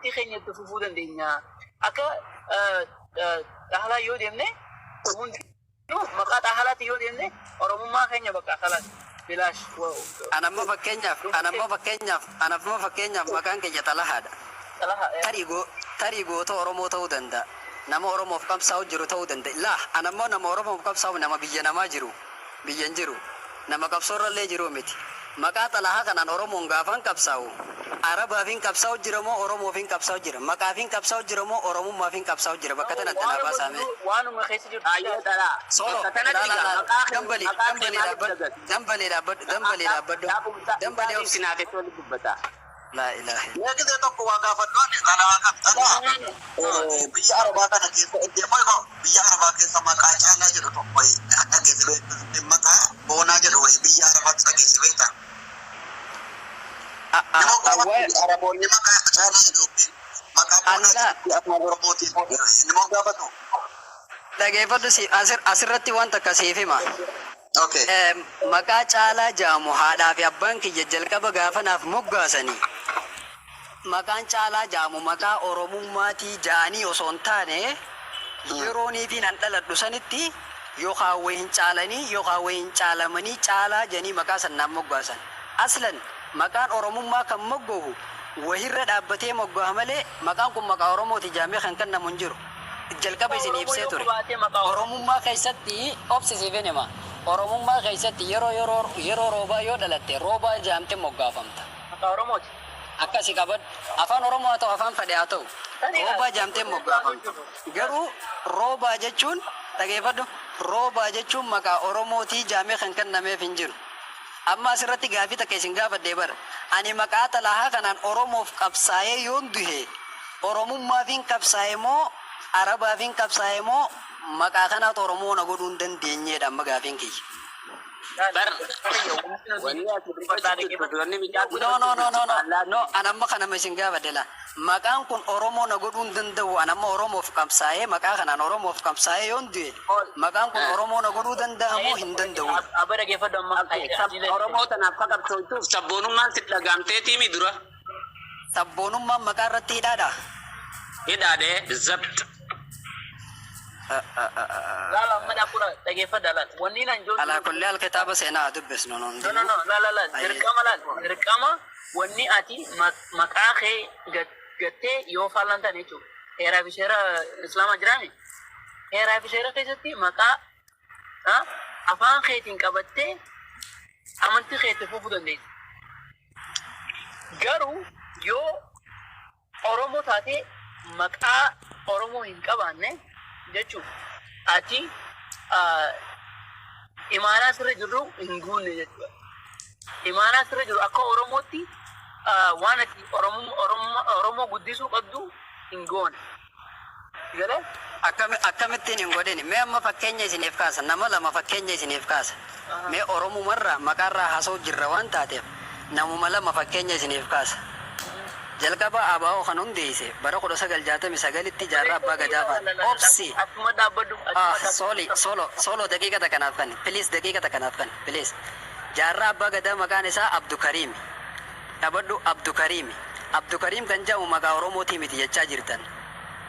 Amantii keenya itti fufuu dandeenya. Akka xahalaa yoo deemne, hundinuu maqaa xahalaatti yoo deemne, Oromummaa keenya bakka kalaas bilaash. Anammoo fakkeenyaaf maqaan kiyya Xalahaadha. Xalahaa. Tarii goota Oromoo ta'uu danda'a. Nama Oromoof qabsaa'u jiru ta'uu danda'a. Laa, anammoo nama Oromoof qabsaa'u, nama biyya namaa jiru. Biyya hin jiru. Nama qabsoorrallee jiru miti. Maqaa Xalahaa kanaan Oromoon gaafan qabsaa'u, Arabaaf hin qabsaa'u jira moo Oromoof hin qabsaa'u jira? Maqaaf hin qabsaa'u jira moo Oromummaaf hin qabsaa'u jira? Bakka tana adda naa baasaame. Waanuma keessa jirtu. Ayyee Xalaa. Solo, Bakka kanatti laa laa egaa laa, maqaa kee dambalii, maqaa kee dambalii maaliif dhaabbadhu, dagatte? dambalii dhaabbadhu, dambalii dhaabbadhu, dambalii obsi. Sinaafetti walitti dubbata. Laa ilaaha. Mee gisee tokko waa gaafadhu ani Xalaa kan Xalaa biyya Arabaa kana keessa iddoo koo biyya Arabaa keessa maqaa Caalaa jedhu tokko dhageesse beektu? Maqaa Boonaa jedhu wayii biyya Arabaatti dhageesse beektaa? Nama gaafatu, Araboonni maqaa Caalaa jedhu yookiin maqaa Boonaa Anila jedhu afaan Oromootiin nama gaafatu. Dhageeffadhu, si asirratti waan takka siif hima. Okay. Maqaa Caalaa jaamu haadhaa fi abbaan kiyya jalqaba gaafa naaf moggaasanii, maqaan Caalaa jaamu maqaa Oromummaatii ja'anii osoo hin taane, yeroonii fi nan dhaladhu sanitti yookaan wayin caalanii yookaan wayin caalamanii Caalaa jedhanii maqaa san naaf moggaasan. Aslan maqaan Oromummaa kan moggahu wahirra dhaabbatee moggaha malee maqaan kun maqaa Oromooti jaamee kan kennamu hin jiru. Jalqaba isin Oromoo ibsee yoo ture. qabaatee maqaa Oromoo. Oromummaa keessatti obsisiifin hima. Oromummaa keessatti yeroo roobaa yoo dhalatte, Roobaa jaamte moggaafamta. Maqaa Oromooti. Akkasi qabadhu. Afaan Oromoo haa ta'u, afaan fedhe haa ta'u. Roobaa jaamtee moggaafamta. Garuu Roobaa jechuun, dhageeffadhu, Roobaa jechuun maqaa Oromootii jaamee kan kennameef hin jiru. Amma asirratti gaafii takka isin gaafadhee bara. Ani maqaa Xalahaa kanaan Oromoof qabsaa'ee yoon duhe, Oromummaafin qabsaa'e moo Arabaafin qabsaa'e moo maqaa kanaatu Oromoo na godhuu hin dandeenyeedha amma gaafiin kiyya? Bar wanni ati dubbachuu jirtu, wanni mucaan No, no, dubbachuu no, jirtu no, no, faallaa. No, an amma kanama isin gaafadhe la. Maqaan kun Oromoo na godhuu hin danda'u. An amma Oromoof qabsaa'ee, maqaa kanaan Oromoof qabsaa'ee yoon du'e, maqaan kun Oromoo na godhuu danda'a moo hin danda'u? Abba, dhageeffadhu amma. Oromoo tanaaf ka qabsooftuuf sabboonummaan si dhagaamteetiimi dura. Sabboonummaan maqaa irratti hidhaadha. Hidhaadhee zabt. Laala, amma dhaabura, dhageeffadha, laal. Wanni nan jiru. Alaa kulli haal kitaaba seenaa haa dubbisnu nu No, no, no, laala, laal. Dirqama, laal. Dirqama wanni ati maqaa kee gattee yoo faallaan ta'an jechuudha. Heeraa fi seera Islaamaa jiraami. Heeraa fi seera keessatti maqaa afaan keetiin qabattee amantii keetti fufuu dandeessa. Garuu yoo Oromoo taatee maqaa Oromoo hin qabaanne jechuudha. Ati imaanaa sirra jirru hin guunne jechuudha. Imaanaa sirra jiru akka Oromootti waan ati Oromoo guddisuu qabdu hin goone. Galee? Akkamittiin hin godhin? Mee amma fakkeenya isiniif kaasa. Nama lama fakkeenya isiniif kaasa. Mee Oromumarraa maqaarraa haasa'u jirra waan taateef, namuma lama fakkeenya isiniif kaasa. Jalqaba ABO kan hundeesse bara 1969tti Jaarraa Abbaa Gadaa fa'a. Obsi. Achuma dhaabbadhu. Ah, sorry, solo, solo, daqiiqa takkanaaf kan. Please, daqiiqa takkanaaf kan. Please. Jaarraa Abbaa Gadaa maqaan isaa Abdukariimi. Qabadhu, Abdukariimi. Abdukariim kan jedhamu maqaa Oromootii miti jechaa jirtan.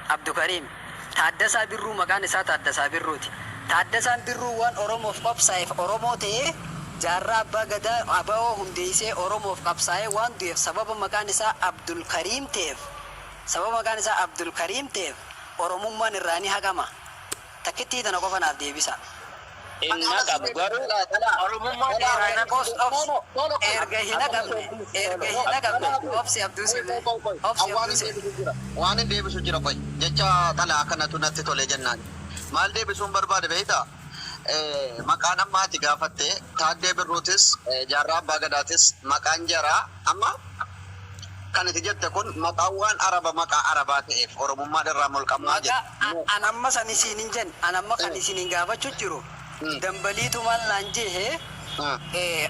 Abdukariim. Taaddasaa Birruu maqaan isaa Taaddasaa Birruuti. Taaddasaan Birruu waan Oromoof qabsaa'eef Oromoo ta'ee, Jaarraa Abbaa Gadaa ABO hundeessee Oromoof qabsaa'ee waan du'eef, sababa maqaan isaa Abdulkariim ta'eef, sababa maqaan isaa Abdulkariim ta'eef Oromummaan irraa ni haqama? Takkittii tana qofa naaf deebisa. Hin haqamu garuu. Oromummaan irraa hin Obs, obs, erga hin haqamne, obsi Abduusee, obsi Abduusee. Waan hin deebisu jira, qoy. Jecha Xalaa kanatu natti tole jennaan. Maal deebisuun barbaade beektaa? Maqaan amma ati gaafatte, Taaddee Birruutis Jaarraa Abbaa Gadaatis, maqaan jaraa amma kan ati jette kun maqaan waan Araba, maqaa Arabaa ta'eef Oromummaan irraa mulqamaa Maqaa jedhe. An amma san isiin hin jenne. An amma kan isiniin gaafachuu jiru, dambaliitu maal naan jehe,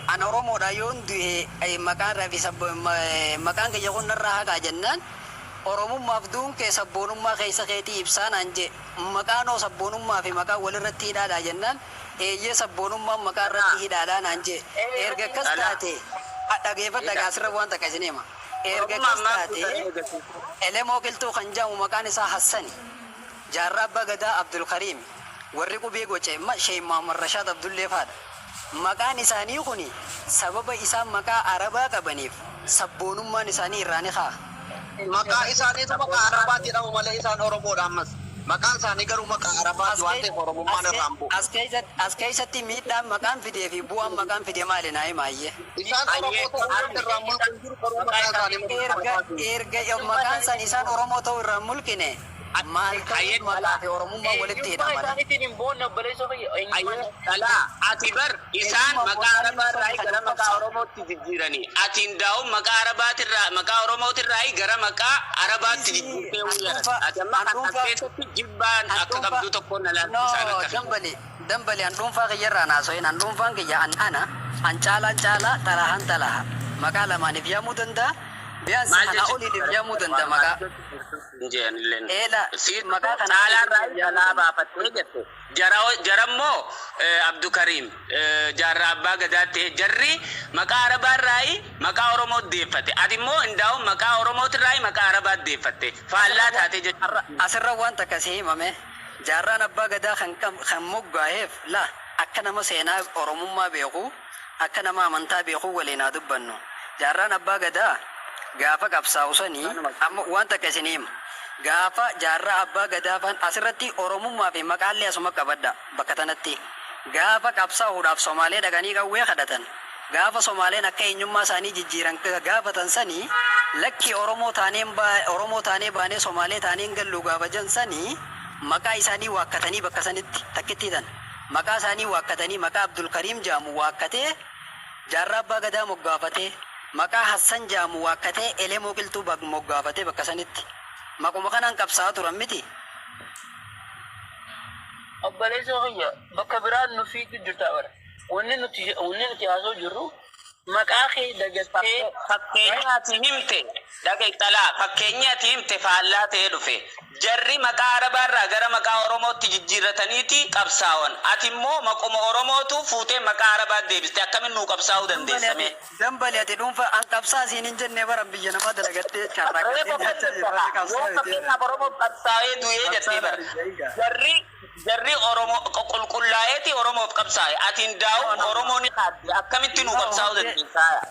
an Oromoodha yoon du'e maqaan rafi maqaan kiyya kun narraa haqaa jennaan, Oromummaaf du'uun kee sabboonummaa keessa keetii ibsaa naan jee. Maqaan hoo sabboonummaa fi maqaan walirratti hidhaadha jennaan, eeyyee, sabboonummaan maqaa irratti hidhaadha naan jee. Erga akkas taate, dhageeffadha, gaasirra waan takka isin hima. Erga Oromummaa akkas ammaa taate fuutanii agarsiisu. Elemoo Qilxuu kan jedhamu maqaan isaa Hassani. Jaarraa Abbaa Gadaa Abdulkariimi. Warri qubee goce Sheikh Muhammad Rashaad Abdullee faadha. Maqaan isaanii kuni sababa isaan maqaa Arabaa qabaniif sabboonummaan isaanii irraa ni ka'a. Maqaa isaaniitu maqaa Arabaati jedhamu malee isaan Oromoodha ammas. Maqaan isaanii garuu maqaa Arabaati waan ta'eef Oromummaan irraa hin bu'u. As keessatti miidhaan maqaan fidee fi bu'aan maqaan fide maali naa himaa ayyee? Isaan Oromoo ta'uu wanti irraa mulqu hin jiru, garuu maqaan isaanii maqaa Erga Arabaati. erga maqaan san isaan Oromoo ta'uu irraa hin mulqine maal Hayyee ta'uun maqaa dhalaa. fi Oromummaa walitti Eenyummaa hidhamana? isaaniitiin hin boonne, obboleessa kiyya. Eenyummaa Hayyee dhalaa, ati bar isaan Eenyummaa maqaa boonanii Arabaa irraa kan gara nu maqaa qabsaa'u. Oromootti jijjiiranii. Ati hindaa'uun maqaa Arabaatirraa maqaa Oromootirraa gara maqaa Arabaatti Dhiisii jijjiirtee an wuyyaadha. dhuunfaa Ati amma an kan as dhuunfaa keessatti jibbaan an akka dhuunfaa qabduu tokkoon na no laaltu isaan akka dambali dambali, an dhuunfaa kiyyarraa naasoyin. An dhuunfaan kiyya an ana an caalaan caalaa, xalahaan xalaha, maqaa lamaaniif yaamuu danda'a biyaan Maal kanaa jechuun oliitiif yaamuu danda'a maqaa jeanilleen eela siitu maqaa kanaa caalaa oliitiif irraa yaamuu dhalaa danda'a. baafattee jette. Jarammoo Abdukariim Jaarraa Abbaa Gadaatti jarri maqaa Arabaa irraa maqaa Oromoo deeffate. Ati immoo indaa'uun maqaa Oromootirraa maqaa Arabaa deeffatte, faallaa taatee jechuudha. Asirra waan takka si himame. Jaarraan Abbaa Gadaa kan moggaaheef la akka nama seenaa Oromummaa beeku, akka nama amantaa beeku waliin haa dubbannu. Jaarraan Abbaa Gadaa gaafa qabsaa'u sanii amma waan takka isin hima. Gaafa Jaarraa Abbaa Gadaa fan asirratti Oromummaa fi maqaallee asuma qabadha bakka tanatti. Gaafa qabsaa'uudhaaf Somaalee dhaqanii qawwee kadhatan, gaafa Somaaleen akka eenyummaa isaanii jijjiiran gaafatan sanii, lakkii, Oromoo taaneen Oromoo taanee baanee Somaalee taaneen galluu gaafa jan sanii, maqaa isaanii waakkatanii bakka sanitti takkittii tan maqaa isaanii waakkatanii, maqaa Abdulkariim jaamu waakkatee Jaarraa Abbaa Gadaa moggaafatee, maqaa Hassan jaamu waakkatee Elemoo Qilxuu moggaafatee bakka sanitti maquma kanaan qabsaa'aa turan miti. Obboleessa kiyya, bakka biraan nu fiigu jirta bara. Wanni nuti haasoo jirru maqaa kee dagattee Fakkeenya ati himte dhaga'i xalaa, fakkeenya ati himte faallaa ta'ee dhufe. Jarri maqaa Arabaarraa gara maqaa Oromootti jijjiirrataniiti qabsaa'an. Ati immoo maquma Oromootu fuutee maqaa Arabaa deebiste. Akkamiin nuu qabsaa'uu dandeessame? Dambali, ati dhuunfaa an qabsaa siin hin jenne baran biyya namaa dalagattee carraaqqattee nyaachaa Yoo jirtu qabsaa miti. fakkeenyaaf Oromoof qabsaa'ee du'ee jettee bara. Jarri Oromoo qulqullaa'eeti Oromoof qabsaa'e. Ati hin daa'u Oromoo ni kaadde. Akkamitti nuu qabsaa'uu dandeessaa?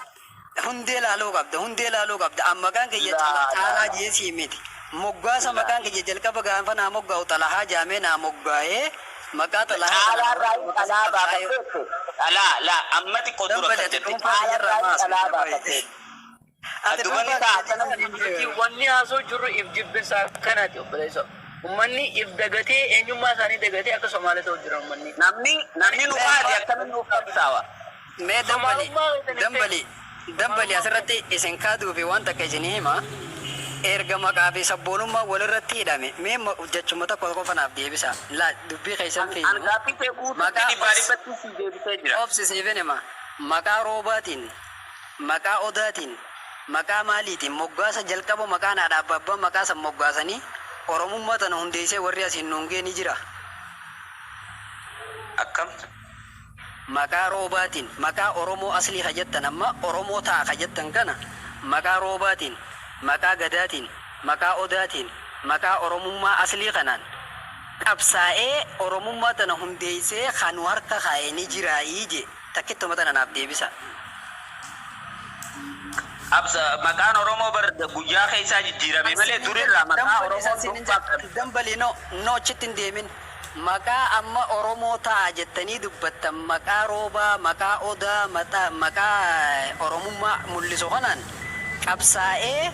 Hundee laaluu qabda, hundee laaluu qabda. An maqaan kiyya Laa, caalaa laa. jeesii miti. Moggaasa maqaan kiyya jalqaba gaafa naa moggaa'u xalahaa jaamee naa moggaa'ee maqaa xalahaa Caalaa kanaan irraa Oromoo xalaa qabsaa'ee. baafatteette. Xalaa laa amma xiqqoo dura Dambali, kan ati jette. dhuunfaa Caalaa kiyyarraa irraa maas xalaa baafatteette. Ati Dubanni dhuunfaa ta'a kiyya Nuti wanni haasoo jirru if jibbinsa akkanaati, obboleessa. Uummanni if dagatee, eenyummaa isaanii dagatee akka Somaalee ta'u jira uummanni. Namni nu kaate akkamiin nuuf qabsaawa? Mee dambali, Somaalummaa keessan hin dambali, dambali, asirratti isin kaaduu fi waan takka isinii hima. Erga maqaa fi sabboonummaa walirratti hidhame, mee jechuma tokko qofa naaf deebisa. La dubbii keessan An fiinu. gaaffii kee guutuutti Maqaa dhibbaa dhibbatti si deebisee jira. Obsisiifin hima. Maqaa roobaatiin, maqaa odaatiin, maqaa maaliitiin, moggaasa jalqaba maqaan haadha abbaa abbaan maqaa san moggaasanii Oromummaa tana hundeessee warri asiin nuungee ni jira. Akkam? Maqaa roobaatiin, maqaa Oromoo aslii ka jettan, amma Oromoo ta'a ka jettan kana, maqaa roobaatiin, maqaa gadaatiin, maqaa odaatiin, maqaa Oromummaa aslii kanaan qabsaa'ee Oromummaa tana hundeessee kan nu harka kaa'e ni jiraayii je takkittuma tana naaf deebisa. Absa maqaan Oromoo bar guyyaa keessaa jijjiirame malee durirraa maqaa Oromoo dhuunfaa qabdi. Dambali, no, no, achitti hin deemin. Maqaa amma Oromoo ta'a jettanii dubbattan, maqaa roobaa, maqaa odaa, maqaa Oromummaa mul'isu kanaan qabsaa'ee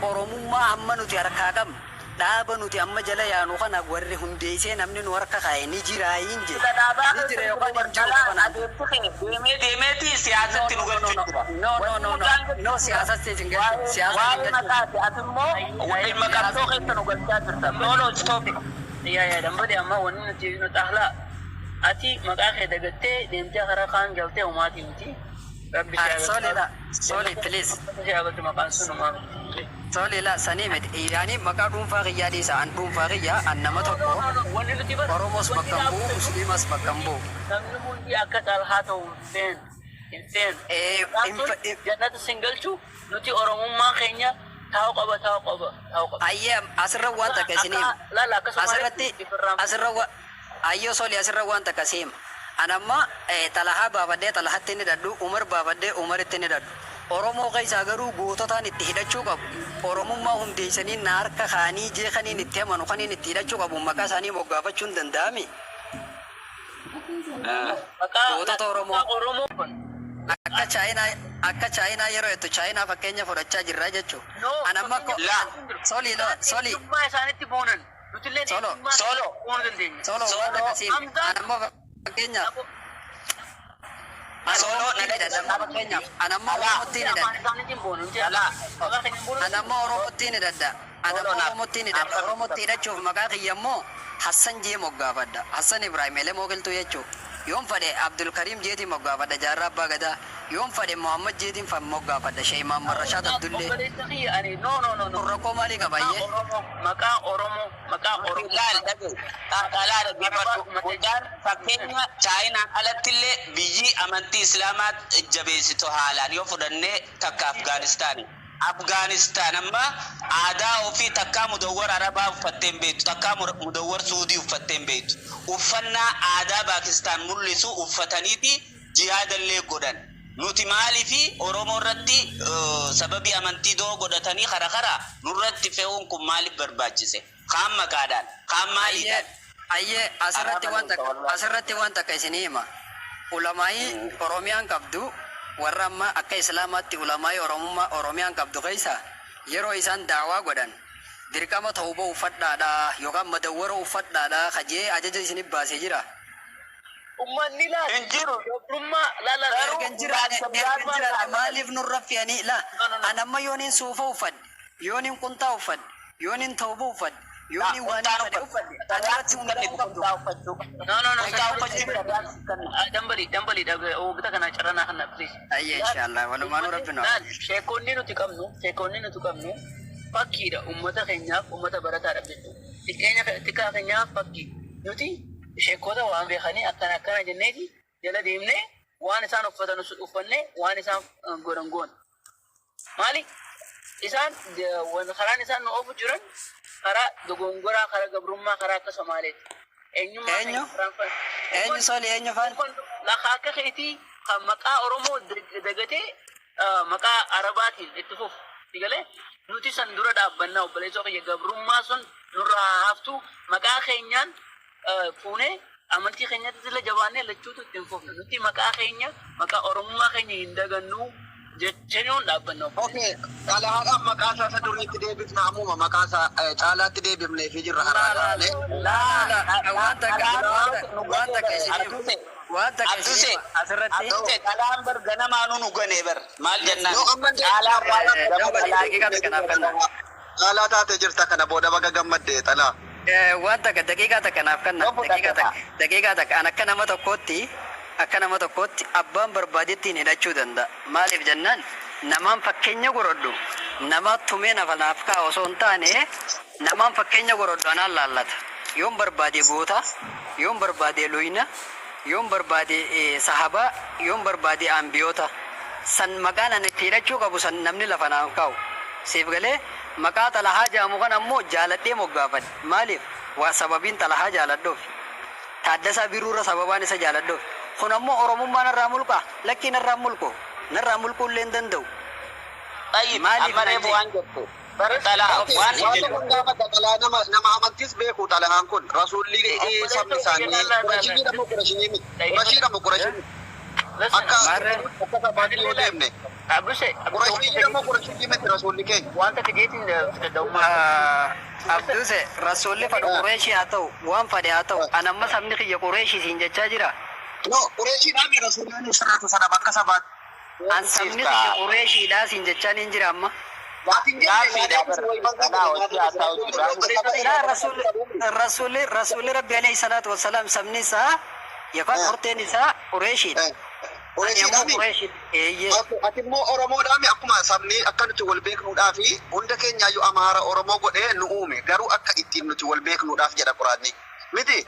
Oromummaa amma nuti harkaa qabnu, dhaaba nuti amma jala yaanu kana warri hundeessee namni nu harka kaa'e ni jiraayin jedhe. Ni jira yookaan hin jiru kanaan. Adeemsi kee deemee deemeeti siyaasatti nu galchuu jira. No, no, no, no, no, siyaasatti isin galchu, siyaasatti Waa'ee hin galchu. maqaati, ati immoo waa'ee maqattoo keessa nu galchaa jirta. No, no, stop it. Yaa yaa dambali, amma wanni nuti ahlaa ati maqaa kee dagattee deemtee karaa kaan galtee homaatii miti. Rabbi si haa Sorry la, sorry, please. Si haa galchu, maqaan sun homaa miti. Sorry la, sanii miti. Yaani maqaa dhuunfaa kiyyaa dhiisa. An dhuunfaa kiyyaa an nama tokko Wanni nuti bara Oromoos bakka hin bu'u, Musliimas bakka hin bu'u. Namni hundi akka xalhaa ta'u hin feenu. Hin feenu. Eh, Maqaan hin sun jannata sin galchu. Nuti Oromummaa keenya taa'u qaba, taa'u qaba, taa'u qaba. Ayyee, asirra waan takka isinii hima. Akka laala akka Asirratti Somaalitti ifirraan asirra ayyoo soli, asirra waan takka si hima. An amma Xalahaa baafadhee Xalahatti inni hidhadhu, Umar baafadhee Umaritti inni hidhadhu. Oromoo keessaa garuu goototaan itti hidhachuu qabu. Oromummaa hundeessanii na harka kaanii jeekaniin itti amanu kaniin itti hidhachuu qabu, maqaa isaanii moggaafachuu hin danda'ami. Maqaa Gootota Oromoo. Maqaa Oromoo kun Akka Chaayinaa yeroo jettu, Chaayinaa fakkeenya fudhachaa jirra jechuudha. No, An amma akka La. Soli, no, soli. Eenyummaa isaanitti boonan. Nutillee Solo. eenyummaa Solo. boonuu dandeenya. Solo, waan Solo. takka siim. Hamzaan An amma fakkeenyaaf an Solo Oromootti na hidhadha amma fakkeenyaaf. An amma Alaa. Oromootti afaan hidhadha. isaaniitiin boonu. Nuti Alaa. maqaa keenya boonuu An amma Oromootti hidhadha. An Solo amma naaf. Oromootti hidhadha. Oromootti hidhachuuf maqaa kiyya immoo Hassan jee moggaafadha. Hassan Ibrahim Elemoo Qilxuu jechuudha. Yoon fadhe Abdul Karim jeetiin moggaafadha, Jaarraa Abbaa Gadaa. Yoon fadhe Muhammad jeetiin moggaafadha, Sheikh Muhammad Rashaad Abdullee. Obboleessa kiyya, ani no, no, no, no. Kun rakkoo maalii qaba Maqaa iyyee? Oromoo, maqaa Oromoo, maqaa Oromoo. Laal, dhage. Xalaa, dhaggeeffadhu. Guddaan fakkeenya Chaayinaan alattillee biyyi amantii Islaamaa jabeessitu haalaan yoo fudhannee takka Afgaanistaani. Afgaanistaan amma aadaa ofii takkaa mudawwar Arabaa uffattee hin beektu, takkaa mudawwar Suudii uffattee hin beektu. Uffannaa aadaa Paakistaan mul'isu uffataniiti jihaadallee godhan. Nuti maaliifi Oromoo irratti sababii amantii doo godhatanii kara kara nurratti fe'uun kun maaliif barbaachise? Kaan maqaadhaan, kaan Ayyee, maaliidhaan? ayyee, asirratti waan takka Araaba. Asirratti waan takka isinii hima. Ulamaayii Oromiyaan qabdu, warra amma akka Islaamaatti ulamaayii Oromummaa Oromiyaan qabdu keessa, yeroo isaan daawaa godhan dirqama tawba uffadhaadha yookaan madawwara uffadhaadha kajee ajaja isinif baasee jira. Ummanni laal. Hin jiru. Gabrummaa laala. Garuu Ergan jiraanne maaliif nurra fe'anii la? No, no, no. An amma yooniin suufa uffadhe, yooniin qunxaa uffadhe, yooniin tawba uffadhe, yooniin waan Qunxaan fedhe uffadhe, ani irratti hundaa'uu qabdu. No, no, no. Qunxaa uffachuu. Dambali, dambali, wagta kana carranaa kana, please. Ayyee, inshallah, walumaanuu rabbi nu Laal, sheekonni nuti qabnu fakkiidha ummata keenyaaf, ummata barataadhaaf jechuudha. Xiqqeenya xiqqaa keenyaaf fakkii. Nuti sheekota waan beekanii akkana akkana jenneeti jala deemnee waan isaan uffatan uffannee waan isaan godhan goona. Maali? Isaan karaan isaan nu oofu jiran karaa dogongoraa, karaa gabrummaa, karaa akka Somaaleeti. Eenyummaa Eenyu? keenya. Eenyu, soli, eenyu faan? Lafa akka keetii kan maqaa Oromoo dagatee maqaa Arabaatiin itti fufu. Sigalee nuti san dura dhaabbannaa, obboleessoo kiyya, gabrummaa sun nurraa haftu. Maqaa keenyaan fuunee amantii keenyatti illee jabaannee lachuutu ittiin fufna. Nuti maqaa keenya, maqaa Oromummaa keenya hin dagannu jechuun dhaabbanna. Okay, xalayaadhaan maqaa isaa isa duriitti deebifna, ammuma maqaa isaa caalaatti deebifnee fi jirra haraadhaan. Laa, waan takka isinii, waan takka isinii asirratti. Abduse, xalaan bar ganamaanuu nu gane bar maal jennaan? Yoo amma Caalaan waan Dambali, daqiiqaa takka naaf kenna. Caalaa taatee jirta, kana booda baga gammaddee, xalaa. Waan takka, daqiiqaa takka naaf kenna. Daqiiqaa takka. An akka nama tokkootti abbaan barbaadetti hidhachuu danda'a. Maaliif jennaan, namaan fakkeenya godhadhu nama tumee nafa naaf ka'a osoo hin taane, namaan fakkeenya godhadhu anaan laallata. Yoon barbaade goota, yoon barbaade luyna, yoon barbaade sahabaa, yoon barbaade ambiyoota. San maqaan ani itti hidhachuu qabu san namni lafa naaf kaa'u. Siif galee? Maqaa Xalahaa jedhamu kan ammoo jaaladhee moggaafadhe. Maaliif? Waa sababiin Xalahaa jaaladhuuf. Taaddasaa Biruurra sababaan isa jaaladhuuf. Kun ammoo Oromummaa narraa mulqaa? Lakkii, narraa mulqu. Narraa mulquu illee hin danda'u. Tayyib, Maaliif amma naan reefu jee? waan jettu. Xalaa waan Waan tokko gaafadha, xalaa, nama amantiis beeku, xalaan kun rasuulli sabni isaanii Qurashiidha moo Qurashii miti? Qurashiidha moo Qurashii miti? Akka Maarree? akka sabaatti yoo deemne Abduse, Qurashiidha moo Qurashii miti rasuulli keenya? Wanta kajeetiin dadhabummaa. Abduse, rasuulli fadhu Qureeshii haa ta'u, waan fadhe haa ta'u, an amma sabni kiyya Qureeshii siin jechaa jira. No, Qureeshiidhaa mi rasuulli alayhi salaatu wasalaam akka sabaatti? An sabni kiyya Qureeshiidhaa siin jechaa niin jira amma. Gaaffiidha bar. Xalaa hojii haa ta'u jira. Laa, rasuulli Rabbi alayhi salaatu wasalaam sabni isaa yookaan horteen isaa Qureeshiidha. Ani ammoo Qureeshiidhaa mi? Qureeshii, eeyyee. Ati immoo Oromoodhaa mi? Akkuma sabni akka nuti wal beeknuudhaa fi hunda keenyaayyuu Amaara, Oromoo godhee nu uume, garuu akka ittiin nuti wal beeknuudhaaf jedha Quraanni. Miti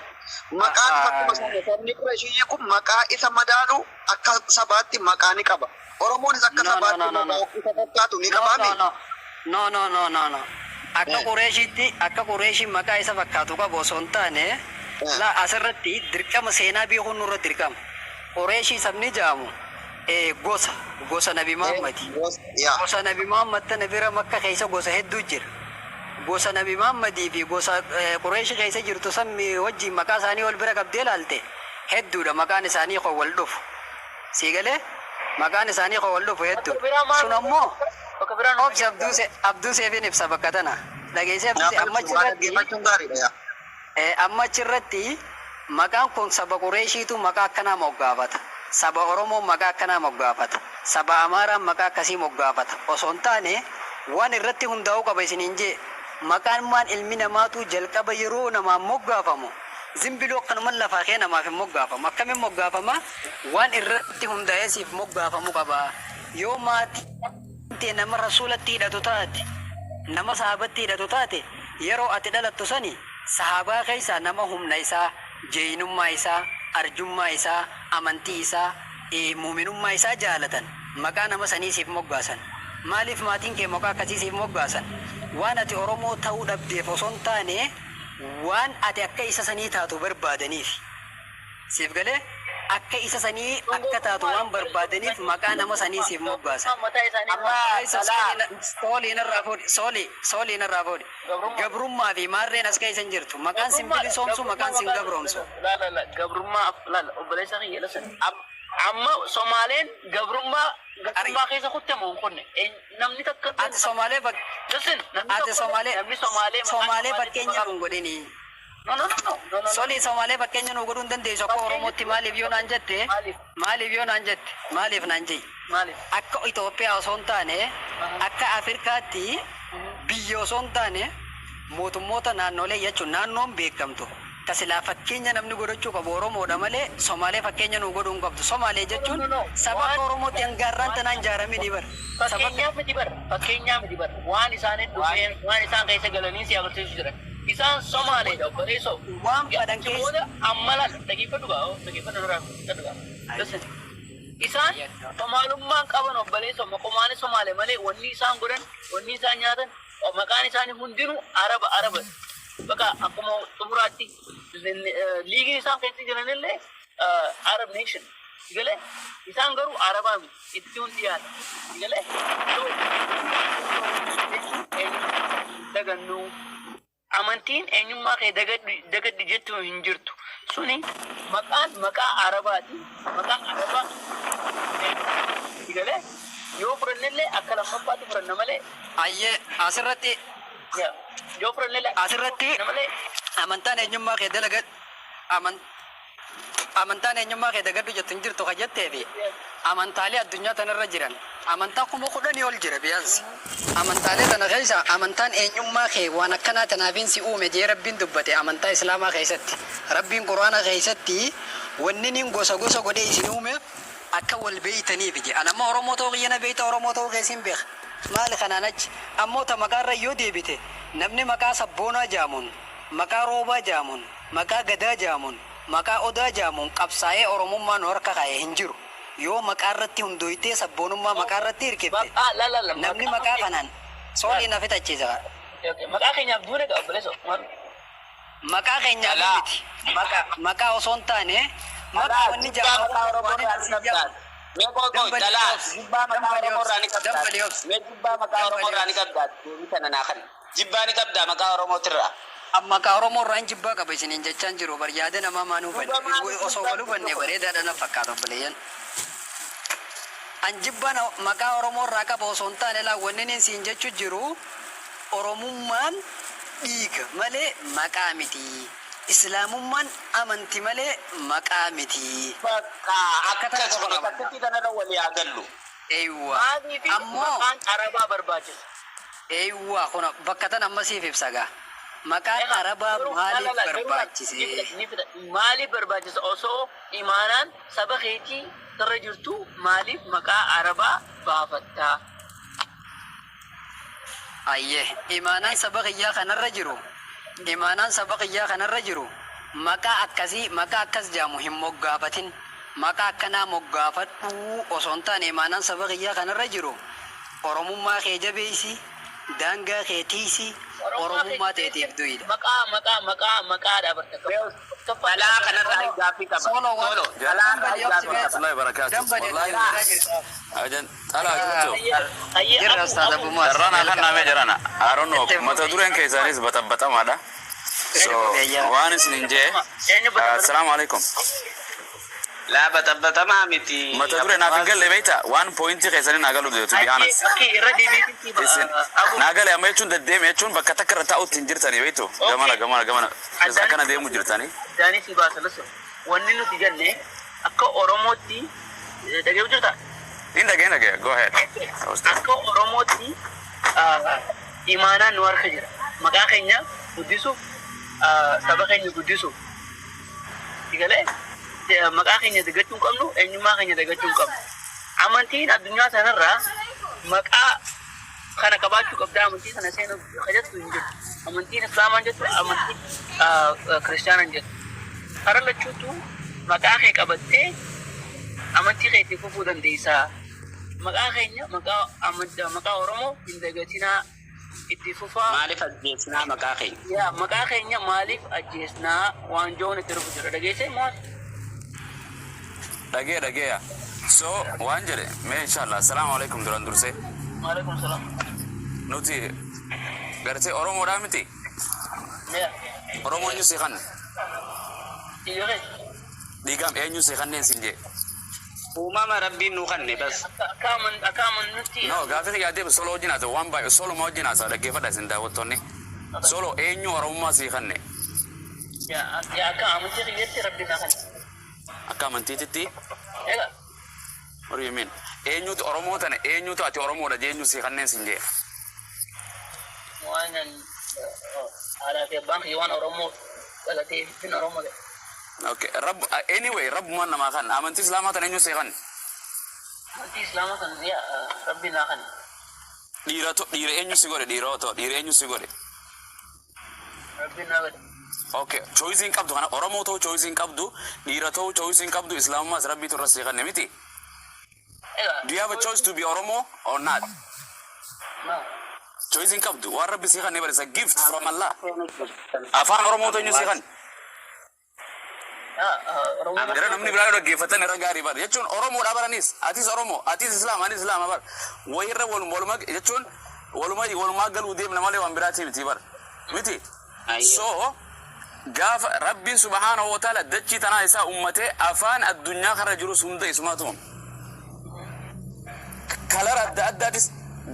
maqaan akkuma sana sabni Qureeshiyyi kun maqaa isa madaalu akka sabaatti maqaa ni qaba. Oromoonis akka No, no, sabaatti no, no, no. maqaa isa fakkaatu ni No, qabaami. no, no. No, no, no, no, no. Akka Qureeshiitti, akka Qureeshiin maqaa isa fakkaatu qabu osoo hin taane, la asirratti dirqama seenaa beekuun nurra dirqama. Qureeshii sabni jedhamu gosa gosa Nabi Muhammadi. Yaa. Gosa Nabi Muhammad tana bira Makka keessa gosa hedduu jira. Gosa Nabi Muhammadii fi gosa Qureeshii keessa jirtu san wajjin maqaa isaanii wal bira qabdee ilaalte, hedduudha maqaan isaanii kan wal dhufu. Sii galee? Maqaan isaanii kan wal dhufu Bakka hedduudha. biraa maal? Sun ammoo Bakka biraa nu obsi, Abduu Seefiin ibsa bakka tana. Dhageessee, Abduu, amma Waa achirratti dhaggeeffachuun gaariidha yaa. Amma achirratti maqaan kun saba Qureeshiitu maqaa akkanaa moggaafata. Saba Oromoo maqaa akkanaa moggaafata. Saba Amaaraan maqaa akkasii moggaafata. Osoo hin taane, waan irratti hundaa'uu qaba isiniin jee. Maqaan maan ilmi namaatu jalqaba yeroo namaan moggaafamu, zimbiloo akkanuma lafaa kee namaaf hin moggaafamu. Akkamiin moggaafama? Waan irratti hundaa'ee siif moggaafamu qaba. Yoo maatiin tee nama rasuulatti hidhatu taate, nama sahabatti hidhatu taate, yeroo ati dhalattu sani sahabaa keessaa nama humna isaa, jeenummaa isaa, arjummaa isaa, amantii isaa, muuminummaa isaa jaalatan maqaa nama sanii siif moggaasan. Maaliif maatiin kee maqaa akkasii siif moggaasan? Waan ati Oromoo ta'uu dhabdeef osoo hin taane, waan ati akka isa sanii taatu barbaadaniif. Siif galee? Akka isa sanii akka taatu waan barbaadaniif maqaa nama sanii siif moggaasan. Mataa isaanii Amma Keessa talaa soolii narraa fuudhi, soolii soolii narraa fuudhi. Gabrummaa. Gabrummaa fi maarreen as keessa hin jirtu. Maqaan sin bilisoomsu, maqaan sin gabroomsu. La la la, gabrummaa la la, obboleessa kiyya, listen. Amma Somaaleen gabrummaa keessa kutte moo hin kunne? Namni takka Ati Somaalee Listen, namni ati tokko Somaalee namni Somaalee maqaa Somaalee Somaaleetti fakkeenya maqaa nuun godhini. No, no, no, no, no, no. Solii, Somaalee fakkeenya nuu godhuu hin dandeessu akka Oromootti. Maaliif yoo naan jette? Maaliif? Maaliif yoo naan jette? Maaliif naan je'i? Maaliif? Akka Itoophiyaa osoo hin taane, akka Afrikaatti biyya osoo hin taane, mootummoota naannolee jechuun naannoon beekamtu. Tasilaa fakkeenya namni godhachuu qabu Oromoodha malee Somaalee fakkeenya nuu godhuu hin qabdu. Somaalee jechuun No, no, no. saba akka Oromootti hanga har'aan tanaan ijaaramini bara. Saba Fakkeenyaaf miti bar, fakkeenyaaf miti bar. Waan isaaniin dhufeen, waan isaan keessa galanii si agarsiisu jiran. Isaan Somaaleedha, obboleessoo. Waan fadhan Achi keessa booda amma laal, dhageeffadhu gaa, dhageeffadhu duraa, dhageeffadhu gaa. Listen. Isaan Somaalummaan qaban, obboleessoo, maqumaanis Somaalee malee wanni isaan godhan, wanni isaan nyaatan, maqaan isaanii hundinuu Araba Araba. Bakka akkuma xumuraatti liigiin isaan keessa jiranillee Arab nation. Galee isaan garuu Arabaa miti. Itti hundi dhiyaata. Galee dagannu amantiin eenyummaa kee dagadhu jettu hin jirtu. Suni maqaan maqaa Arabaati. Maqaan Arabaa galee yoo fudhannellee akka lammaffaatti fudhanna malee Ayyee, asirratti yoo fudhannellee asirratti malee amantaan eenyummaa kee dalaga amantaan eenyummaa kee dagadhu jettu hin jirtu ka jettee fi amantaalee addunyaa tanarra jiran amantaa 10,000 ol jira biyaansi. Amantaalee tana keessa amantaan eenyummaa kee waan akkanaa tanaafiin si uume jee Rabbiin dubbate amantaa Islaamaa keessatti. Rabbiin Quraana keessatti wanni nin gosa gosa godhee isin uumeef akka wal beeytaniif je. An amma Oromoo ta'uu kiyya na beeyta, Oromoo ta'uu keessin beeka. Maali kanaan achi? Ammoo ta maqaarra yoo deebite, namni maqaa sabboonaa jaamuun, maqaa roobaa jaamuun, maqaa gadaa jaamuun, maqaa odaa jaamuun qabsaa'ee Oromummaa nu harka kaa'e hin jiru. Yoo maqaa irratti hundooytee sabboonummaa maqaa irratti hirkifte Maqaa la la la namni maqaa kanaan soolii na fixachiisa. Maqaa keenyaaf duune qaba, obboleessoo. Maal? Maqaa keenyaaf Alaa. miti. Maqaa osoo hin taane maqaa Alaa wanni jibbaa jaamu maqaa Oromoo waan irraa inni ni si qabdaa. jaamu. Mee qoy qoy Dambalii dhalaa obsi. jibbaa maqaa Dambalii Oromoo irraa ni obsi. qabdaa. Dambalii obsi. Mee jibbaa maqaa Oromoo irraa ni qabdaa. Deebii kana naa kenni. Jibbaa ni qabdaa maqaa Oromootirraa? Maqaa Oromoo irraa hin jibbaa qaba isiniin jechaan jiru bar, yaada namaa maan hubanne Duuba maaliif osoo jibbaa wal hubanne kun? Bareedaadha na fakkaata, obboleeyyan. An jibbaan maqaa Oromoo irraa qaba osoo hin taane, laa, wanni inni siin jechuu jiru Oromummaan dhiiga malee maqaa miti. Islaamummaan amanti malee maqaa miti. Bakka Akka tana akkas qofa kun qaba. takkittii kanarra walii haa gallu. Eeywa. Maaliif Ammoo maqaan Arabaa barbaachisa? Eeywa, kun bakka tan ammasiif ibsa gaa. Maqaan Arabaa maaliif barbaachise? Ni fida. Maaliif barbaachisa? Osoo imaanaan saba keetii irra jirtu maaliif maqaa Arabaa baafattaa? Ayyee, imaanaan saba kiyyaa kanarra jiru, imaanaan saba kiyyaa kanarra jiru, Maqaa akkasii, maqaa akkas jedhamu hin moggaafatin. Maqaa akkanaa moggaafadhuu osoo hin taane, imaanaan saba kiyyaa kanarra jiru Oromummaa kee jabeessi, daangaa kee tiisi, Oromummaa teetiif du'idha. Maqaa maqaa maqaa maqaadha barta. Xalaa kanarraa gaaffii qaba. Solo waan Solo xalaa dambali obsi mee Warahmatullahi wabarakatuh. dambali Wallahi irraa jirta. ajan xalaa jirtu. Jirra Ustaaz Abu Muaz. Darrana kan Welcome. namee jirana. I don't know. Itti Mata fufi. dureen keessaanis baxaxamaadha. So Itti fufi. waan isin hin jee. Assalaamu alaikum. Laa, baxaxamaa miti. Mata duree naaf hin galle beekta, waan pointii keessanii naa galu, to be honest. Irra deebiitti Isin Abu. naa gale amma jechuun deddeeme jechuun bakka takka irra taa'utti hin jirtanii beektu. Gamana gamana gamana akkana deemu jirtanii. Addaanii si baasa lasu. Wanni nuti jenne akka Oromootti dhageetu jirta. Hin dhagee, hin dhagee, go ahead. Akka Oromootti imaanaan nu harka jira. Maqaa keenya guddisuuf, saba keenya guddisuuf. Sigalee maqaa keenya dagachuu hin qabnu, eenyummaa keenya dagachuu hin qabnu. Amantiin addunyaa sanarraa maqaa kana qabaachuu qabda, amantii sana seenuuf jettu hin jiru. Amantiin Islaamaan jettu, amantiin Kiristaanaan jettu. Karaa lachuutu maqaa kee qabattee amantii kee itti fufuu dandeessaa. Maqaa keenya, maqaa Oromoo hin dagatinaa, itti fufaa. Maaliif ajjeesnaa maqaa keenya? Yaa, maqaa keenya maaliif ajjeesnaa waan joon itti dhufu jira, dhageessee maal? Dhagee, dhageeya. So waan jedhe mee inshallah, assalaamu alaikum duran dursee. Maalaikum salaam. Nuti gartee Oromoodhaa miti. Yaa. Oromoo eenyu si kanne? Iyyo kee. Dhiigam eenyu si kanneen sin jee? Uumama Rabbiin nuu kanne bas. Akka amannutti. No, gaafii yaadee solo wajjin haasa'u waan baay'ee soluma wajjin haasa'u, dhaggeeffadha isin daawwattoonni. Solo eenyu Oromummaa si kanne? Yaa, akka amantii kiyyatti Rabbi naa kanne. Akka amantiititti? Egaa. What do you mean? Eenyutu Oromoo tana, eenyutu ati Oromoodha jee eenyu si kanneen sin jee? Waan haadhaa fi abbaan kiyya waan Oromoo dhalatee fin Oromoo ta'e. Okay, Rabb, anyway, Rabbumaan namaa kan amantii Islaamaa tana eenyu si kanne? Amantii Islaamaa kan, yaa, Rabbi naa kanne. Dhiira to dhiira eenyu si godhe, dhiira otoo dhiira eenyu si godhe? Rabbi naa godhe. Okay, choice hin qabdu kana, Oromoo ta'uu choice hin qabdu, dhiira ta'uu choice hin qabdu, Islaamummaas Rabbiitu irra si kanne miti. Egaa. Do you have a choice to be Oromo or not? No. Choice hin qabdu. Waan Rabbi si kanne bara, gift from Allah. Afaan Oromoo ta'uu eenyu si kanne? Yaa, Oromoo. Yeroo namni biraa yoo dhaggeeffatan irra gaarii bara. Jechuun Oromoodha baranis. Atis Oromoo, atis Islaam, anis Islaama bara. Wayirra waluma jechuun waluma walumaa galuu deemna malee waan biraatii miti bara. Miti. So gaafa Rabbiin subhaanahu wa ta'ala dachii tanaa isaa ummatee afaan addunyaa kana jirus hunda isumaatu uume. Kalara adda addaatis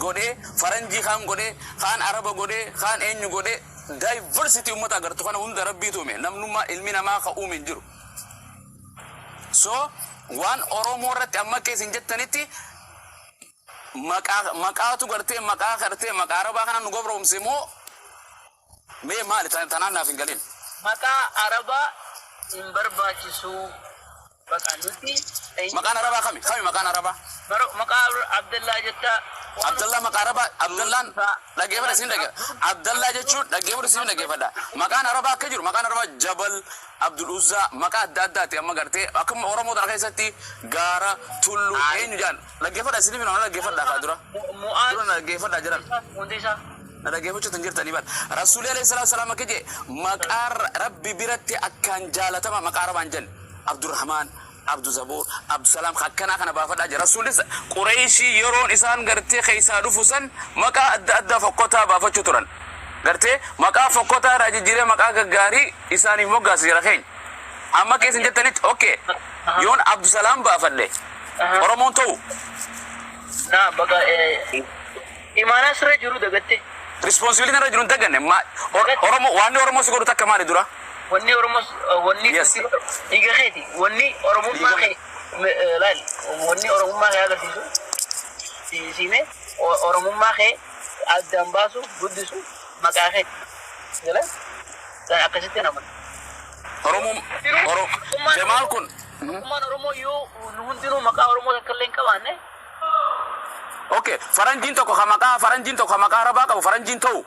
godhee, faranjii kaan godhee, kaan Araba godhee, kaan eenyu godhee, diversity ummata agartu kana hunda Rabbiitu uume. Namnummaa ilmi namaa ka uume hin jiru. So waan Oromoo irratti amma akka isin jettanitti maqaa maqaatu gartee maqaa gartee maqaa Arabaa kana nu gabroomse moo mee maali tanaan naaf hin galin. Maqaa Arabaa hin barbaachisu. Bakka nuti. Maqaan Arabaa kami? Kami maqaan Arabaa? Maqaa Abdallaa jettaa. Abdallaa maqaa Arabaa, Abdallaan, dhaggeeffadha isin dhagge, Abdallaa jechuun, dhaggeeffadha isin dhaggeeffadha. Maqaan Arabaa akka jiru, maqaan Arabaa Jabal, Abdul Uzzaa, maqaa adda addaati. Amma gartee akkuma Oromoo tana keessatti gaara, tullu, eenyu jaan, dhaggeeffadha isin na dhaggeeffadha kaa dura Mu'aaz. dura na dhaggeeffadha jiran. Hundi isaa. Na dhaggeeffachuutu hin jirtanii bara. Rasuulli alayhi salaatu salaam akka jee maqaa Rabbi biratti akkaan jaalatama maqaa Arabaan jenne Abdurrahmaan, Abduzabuur, Abdusalaam akkanaa kana baafadhaa jira. Rasuulis Qureeshii yeroon isaan gartee keessaa dhufu san maqaa adda addaa fokkotaa baafachuu turan. Gartee maqaa fokkotaa irraa jijjiiree maqaa gaggaarii isaaniif moggaase jira keenya. Amma keessa hin jettanitti, okay, yoon Abdusalaam baafadhe Oromoon ta'u? Naa baga imaanaa sirra jiru dagatte. Responsibility irra jiru hin daganne. Oromoo waanni Oromoo si godhu takka maali dura? Wanni Oromoo wanni dhiiga keeti. Wanni Oromummaa kee laal, wanni Oromummaa kee agarsiisu siime, Oromummaa kee addaan baasu guddisu maqaa keeti. Jala akkasitti nama. Oromoo Jamaal kun Tokkummaan Oromoo yoo nu hundinuu maqaa Oromoo takka illee hin qabaanne. Okay, faranjiin tokko ka maqaa faranjiin tokko ka maqaa Arabaa qabu faranjiin ta'u.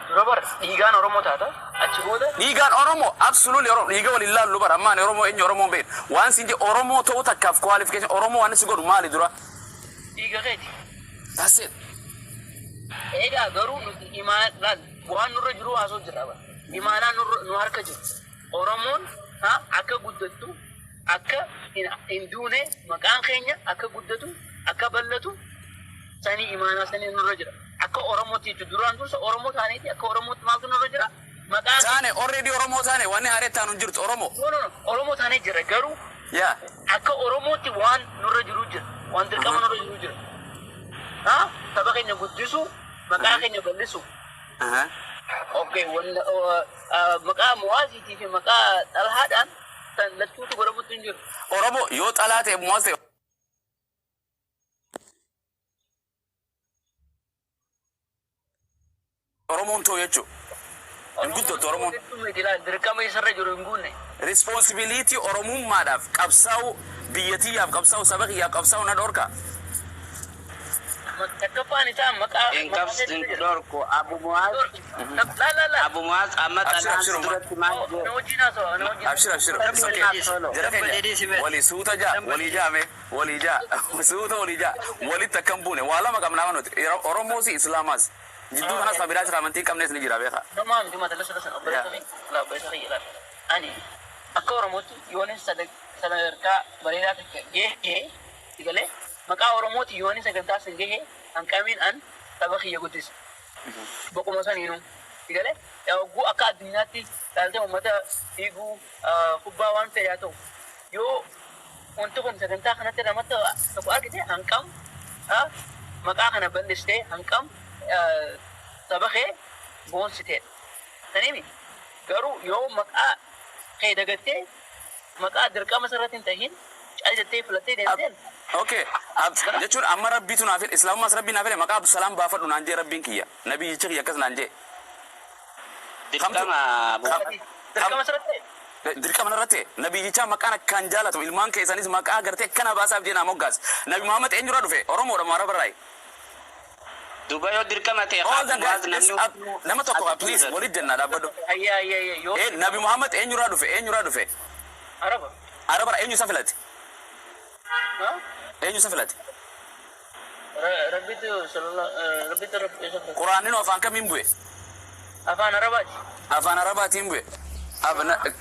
Dura bar dhiigaan Oromoo taata. Achi booda Dhiigaan Oromoo, absolutely Oromoo, dhiiga waliin laallu bara. Ammaan Oromoo eenyu Oromoo hin beeknu. Waan siin jedhe, Oromoo ta'uu takkaaf qualification Oromoo waan si godhu maali dura? Dhiiga keeti. That's it. Egaa garuu nuti imaan laal, waan nurra jiru haasoo jirra bara. Imaanaan nurra nu harka jiru. Oromoon ha akka guddattu, akka hin duune, maqaan keenya akka guddatu, akka bal'atu sanii imaanaa sanii nurra jira. Akka Oromootti jechuudha. Duraan dursa Oromoo taaneeti akka Oromootti maaltu nurra jira? Maqaa Taane, already Oromoo taane, wanni haaree taanu hin jirtu, Oromoo. No, no, no. Oromoo taanee jira, garuu akka Oromootti waan nurra jiru jira. Waan dirqama nurra jiru jira. Ha? Saba keenya guddisu, maqaa keenya bal'isu. Okay, wanna maqaa Muwaaziitii fi maqaa Xalhaadhaan san lachuutu godhamutti hin jiru. Oromoo yoo xalaa ta'e, Muwaaz ta'e, Oromoon ta'u jechuudha. Hin guddatu Oromoon. Miti laal, dirqama isarra jiru hin guunne. Responsibility Oromummaadhaaf qabsaa'u, biyya tiyyaaf qabsaa'u, saba kiyyaaf qabsaa'u na dhorka. Takkaffaan isaa maqaa Hin qabs hin dhorku, Abu Muwaaz. Laa laa laa. Abu Muwaaz, amma Abshir, xalaan abshir, Umar. duratti maal Na jedhe? wajjin haasawa, na wajjin. Abshir, abshir. It's okay. Jara keenya walii suuta jaa, walii jaame, walii jaa, suuta walii jaa, walitti akkam buune waa lama qabnaa nuti, Oromoos Islaamaas. Jidduu kanas kan biraas amantii hin qabnes ni jira, beekaa. Namaa miti mata lasa lasa, obboleessa kiyya laa, obboleessa kiyya laa. Ani akka Oromootti yoonin sadarkaa bareedaa takka gahee galee, maqaa Oromooti yoonin sagantaa san gahee, hanqamiin an saba kiyya guddisa. Boquma saniinuu galee hogguu akka addunyaatti ilaaltee uummata fiiguu, kubbaa, waan fedhe haa ta'u, yoo wanti kun sagantaa kanatti namatti tokko argite, hanqam maqaa kana bal'istee, hanqam saba kee boonsiteedha. Saniimi garuu yoo maqaa kee dagattee, maqaa dirqama sirratti hin tahin cal jettee filattee deemteen. Okay. Jechuun amma Rabbiitu naa fedhe, Islaamummaas Rabbii naa fedhe, maqaa Abdusalaam baafadhu naan jee Rabbiin kiyya. Nabiyyichi kiyya akkas naan jee. Dirqama, Abu Dirqama sirratti ta'e. Dirqama narratti nabiyyichaa maqaan akkaan jaalatamu, ilmaan keessanis maqaa gartee akkana baasaaf jee naa moggaase. Nabi Muhammad eenyurraa dhufe? Oromoodha moo Arabarraayi? Duuba yoo dirqama ta'e, All the Abu Muwaaz, guys, namni nama tokko, please, walit jennaa, dhaabbadhu. Ayyaa, ayyaa, ayyaa, yoo Eh, Nabi Muhammad eenyurraa dhufe? Eenyurraa dhufe? Araba. Arabarraa. Eenyu isa filate? Ha? Eenyu isa filate? Rabbitu sallallahu, Rabbitu Rabbi isa filate. Quraanni afaan kamiin bu'e? Afaan Arabaati. Afaan Arabaatiin bu'e.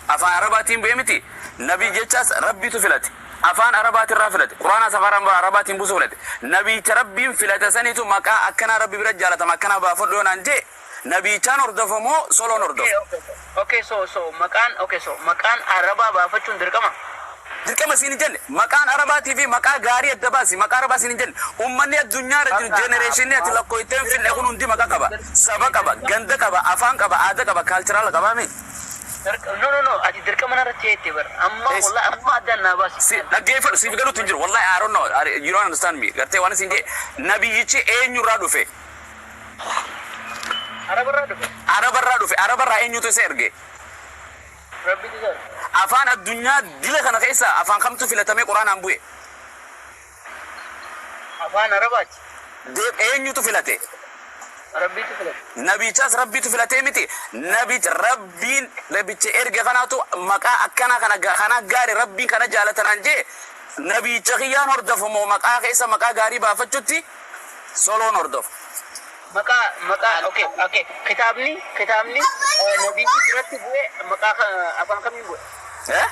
Afaan Arabaatiin bu'e miti. Nabii jechaas Rabbitu filate. Afaan Arabaatirraa filate. Quraanaas afaan Arabaatiin buusuu filate. Nabiicha Rabbiin filate sanitu maqaa akkanaa Rabbi bira jaalatama akkanaa baafadhu yoo naan jee, nabiichaan hordofamoo soloon hordofa? Okay, so maqaan, okay, so maqaan Arabaa baafachuun dirqama. Dirqama siin hin jenne. Maqaan Arabaatii fi maqaa gaarii adda baasi. Maqaa Arabaa siin hin jenne. Uummanni addunyaa irra jiru, generation ati lakkoofteen finne kun hundi maqaa qaba. Saba qaba, ganda qaba, afaan qaba, aadaa qaba, cultural qaba mi? No, no, no, ati dirqama narratti jettee bara. Amma wallahi amma addaan naa baasi. Si dhaggeeffadhu, siif galuutti hin jiru. Wallahi, I don't know. You don't understand me. Gartee waan isin jee, nabiyyichi eenyurraa dhufe? Arabarraa dhufe. Arabarraa dhufe. Arabarraa eenyutu isa erge? Rabbitu isa erge. Afaan addunyaa dila kana keessa afaan kamtu filatamee Quraanaan bu'e? Afaan Arabaati. Eenyutu filate? Rabbitu filate. Nabichaas Rabbitu filatee miti. Nabicha Rabbiin nabicha erge kanaatu maqaa akkanaa kana kana gaarii Rabbiin kana jaalatanaan jee, nabicha kiyyaan hordofamoo maqaa keessa maqaa gaarii baafachutti soloon hordofa? Maqaa okay, kitaabni nabiyyi biratti bu'e maqaa afaan kamiin bu'e? Eh?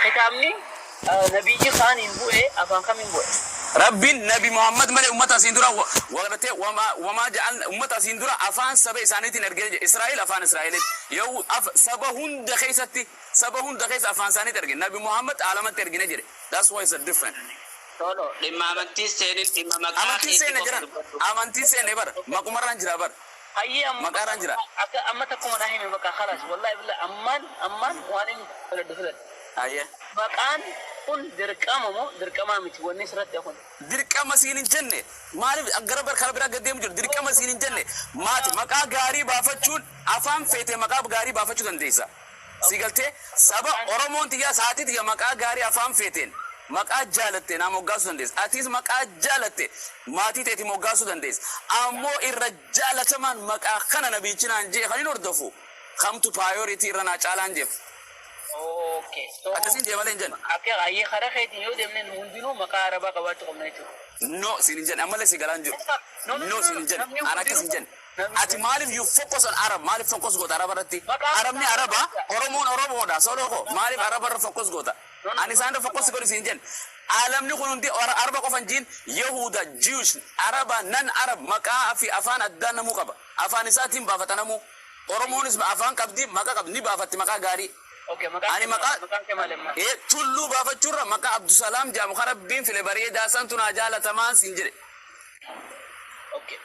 Kitaabni nabiyyi kaaniin bu'e afaan kamiin bu'e? Rabbiin Nabi Muhammad malee ummata asiin dura wagartee wamaa ja'al ummata asiin dura afaan saba isaaniitiin ergee jedhe. Israa'el afaan Israa'elitti yoo saba hunda keessatti, saba hunda keessa afaan isaaniitti erge. Nabi Muhammad aalamatti ergine jedhe. That's why it's a different. Tolo, dhimma amantii seenin, dhimma maqaa Amantiin keetii seene qofa jiran. dubbadhu. Amantiin seene bara. Maqumarraan jira bara. Hayyee, amma Maqaarraan jira. Akka amma takkuma naa himi bakka, khalaas, wallahi billah, ammaan waan inni filadhu filadhu. Ayyee. Maqaan kun dirqama moo dirqamaa miti wanni sirratti kun? Dirqama siin hin jenne. Maaliif gara bara karaa biraa gad deemu jiru? Dirqama siin hin jenne. Maati maqaa gaarii baafachuun afaan feete maqaa gaarii baafachuu dandeessa. Si galtee saba Oromoon tiyyaa sa'aatii tiyya maqaa gaarii afaan feeteen. Maqaa jaalatte naa moggaasuu dandeessa. Atis maqaa jaalatte maatii teeti moggaasuu dandeessa. Ammoo irra jaalatamaan maqaa kana nabiichi naan jee kan hin hordofu. Kamtu priority irra naa caalaan jeef. Okay. So Akkasiin jee malee hin jenne. Akka ayyee karaa keetiin yoo deemne nu hundinuu maqaa Arabaa qabaachuu qabna jechuudha. No, siin hin jenne. Ammallee si galaan jiru. No, no, No, no, siin hin jenne. namni An akkas hin jenne. Namni Ati maaliif you focus on Arab? Maaliif focus goota Araba irratti? Maqaa Arabni Araba, Oromoon Oromoodha. Solo ko maaliif Araba irra focus goota? No, no. Ani isaan irra focus godhi siin jenne. Alamni kun hundi Araba qofa hin jiin Yahuda, Jewish, Araba, nan Arab maqaa fi afaan addaa namuu qaba. Afaan isaatiin baafata namuu. Oromoonis afaan qabdi, maqaa qabdi, ni baafatti maqaa gaarii. Okay, maqaan Ani kee maqaa maqaan kee maali amma? Tulluu baafachuurra maqaa Abdusalaam jedhamu kan Rabbiin file bareedaa santu naa jaalatamaan siin jedhe. Okay.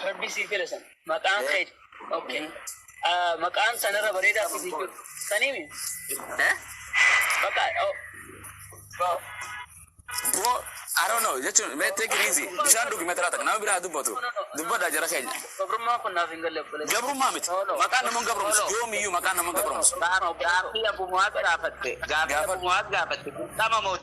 Rabbi sii file san. Maqaan kee. Okay. Ah, maqaan sanarra bareedaa si jiru. Saniimi? Eh? Maqaa oh. Bro. Bro, I don't know. Jechuun mee take it easy. Bishaan dhugi mee taraa takka nama biraa dubbatu. No, no, no. Dubbadhaa jara keenya. Gabrummaa kun naaf hin galle, obboleessa. Gabrummaa miti. Maqaan nama hin gabromsu. Yoomiyyuu maqaan nama hin gabromsu. Gaaffii Abu Muwaaz gaafatte. Gaaffii Abu Muwaaz gaafatte. Dirqama moo